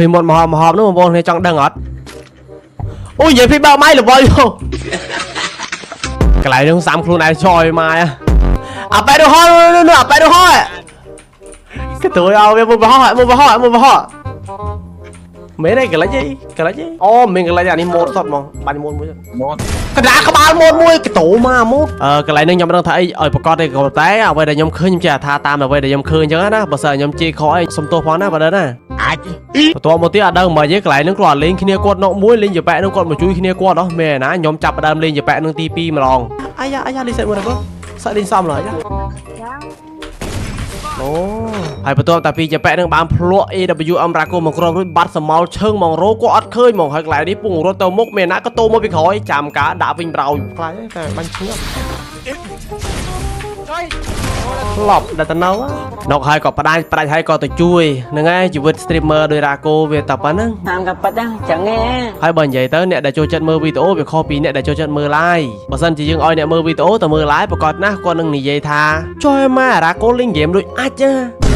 ឃើញមាត់មហមហមនោះបងប្អូនគ្នាចង់ដឹងអត់អូយនិយាយពីបើកម៉ៃលវលយោកន្លែងនោះសាំខ្លួនឯងចយម៉ាយអាបែរហោនោះអាបែរហោកទួយឲ្យវាមកបោះមកបោះមកបោះមែនទេកលិចអីកលិចអីអូមានកលិចអានេះម៉ូតសតហ្មងបាញ់ម៉ូតមួយ ម៉ូត កដាក្បាលម៉ូតមួយកតោមកម៉ូតអឺកន្លែងនេះខ្ញុំមិនដឹងថាអីឲ្យប្រកាសទេក៏តែអ្វីដែលខ្ញុំឃើញខ្ញុំចេះថាតាមអ្វីដែលខ្ញុំឃើញអញ្ចឹងណាបើសិនខ្ញុំជេរខកអីសុំទោសផងណាបើដឹងណា អាច បន្ទាប់មកទៀតអត់ដឹងមកយេកន្លែងហ្នឹងគាត់លេងគ្នាគាត់ណកមួយលេងយប៉ែហ្នឹងគាត់មកជួយគ្នាគាត់ហ៎មែនណាខ្ញុំចាប់ផ្ដើមលេងយប៉ែហ្នឹងទី2ម្ដងអាយ៉ាអាយ៉ាលីសេតមួយណាសាក់លេងសំឡើយអូហើយបន្ទាប់តែពីយប៉ែនឹងបានភ្លក់ AWM រ៉ាកូមកក្រុមរួចបាត់សមោលឈឹងហ្មងរោគាត់អត់ឃើញហ្មងហើយកន្លែងនេះពងរត់ទៅមុខមានណាក៏តោមកពីក្រោយចាំការដាក់វិញប្រោយខ្លាចតែបាញ់ឈឿធ្លាប់ដល់ទៅនៅណុកហើយក៏ផ្ដាច់ផ្ដាច់ហើយក៏ទៅជួយហ្នឹងហើយជីវិត streamer ដោយរ៉ាកូវាតែប៉ុណ្្នឹង តាមក៏ប៉ិតហ្នឹងចឹងឯង ហើយបើនិយាយទៅអ្នកដែលចូលចិត្តមើលវីដេអូវាខុសពីអ្នកដែលចូលចិត្តមើល live បើសិនជាយើងឲ្យអ្នកមើលវីដេអូទៅមើល live ប្រកាសណាស់គាត់នឹងនិយាយថាចុយម៉ារ៉ាកូលេងហ្គេមដូចអាចណា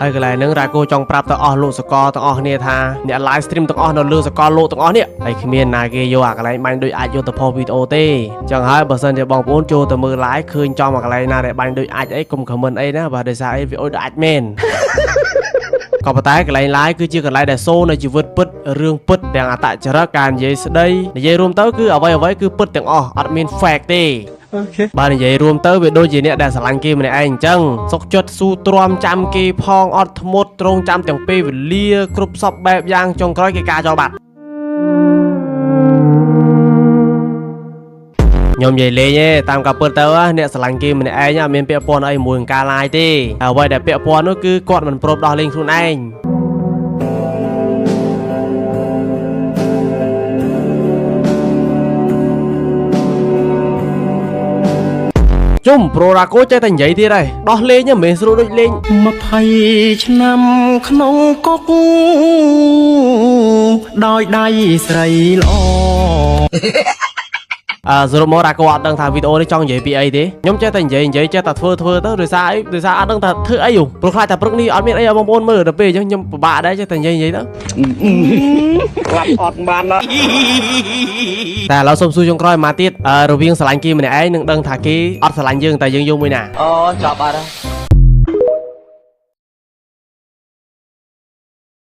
ហើយកន្លែងហ្នឹងរ៉ាកូចង់ប្រាប់ទៅអស់លោកសកលទាំងអស់គ្នាថាអ្នក live stream ទាំងអស់នៅលើសកលលោកទាំងអស់នេះហើយគ្មានណាគេយកអាកន្លែងបាញ់ដូចអាចយកទៅផុសវីដេអូទេចឹងហើយបើសិនជាបងប្អូនចូលទៅមើល live ឃើញចំអាកន្លែងណាដែលបាញ់ដូចអាចអីកុំ comment អីណាបើដោយសារអីវាអុយដូចអាចមែន ក៏ប៉ុន្តែកន្លែង live គឺជាកន្លែងដែលសូនៅជីវិតពិតរឿងពិតទាំងអត្តចរិតការនិយាយស្ដីនិយាយរួមទៅគឺអ្វីអ្វីគឺពិតទាំងអស់អត់មាន fake ទេ បើនិយាយរួមទៅវាដូចជាអ្នកដែលស្រឡាញ់គេម្នាក់ឯងអញ្ចឹងសុកចិត្តស៊ូទ្រាំចាំគេផងអត់ធ្មត់ត្រង់ចាំទាំងពេលវេលាគ្រប់សពបែបយ៉ាងចុងក្រោយគេការចោលបាត់ខ្ញុំនិយាយលេងទេតាមការពិតទៅអ្នកស្រឡាញ់គេម្នាក់ឯងអត់មានពាក់ព័ន្ធអីមួយនឹងការ live ទេអ្វីដែលពាក់ព័ន្ធនោះគឺគាត់មិនព្រមដោះលែងខ្លួនឯងជុំប្រូរ៉ាកូចេះតែនិយាយទៀតហើយដោះលេងមិនមែនស្រួលដូចលេង 20ឆ្នាំក្នុងគុកដោយដៃស្រីល្អ អឺសរុបមករ៉ាកូអត់ដឹងថាវីដេអូនេះចង់និយាយពីអីទេខ្ញុំចេះតែនិយាយនិយាយចេះតែធ្វើធ្វើទៅដោយសារអីដោយសារអត់ដឹងថាធ្វើអីព្រោះខ្លាចតែព្រឹកនេះអត់មានអីឲ្យបងប្អូនមើលដល់ពេលអញ្ចឹងខ្ញុំពិបាកដែរចេះតែនិយាយនិយាយទៅ ក្លាប់អត់បានណា តែឥឡូវសុំសួរចុងក្រោយមកទៀតរវាងស្រឡាញ់គេម្នាក់ឯងនឹងដឹងថាគេអត់ស្រឡាញ់យើងតែយើងយកមួយណា អូចប់អត់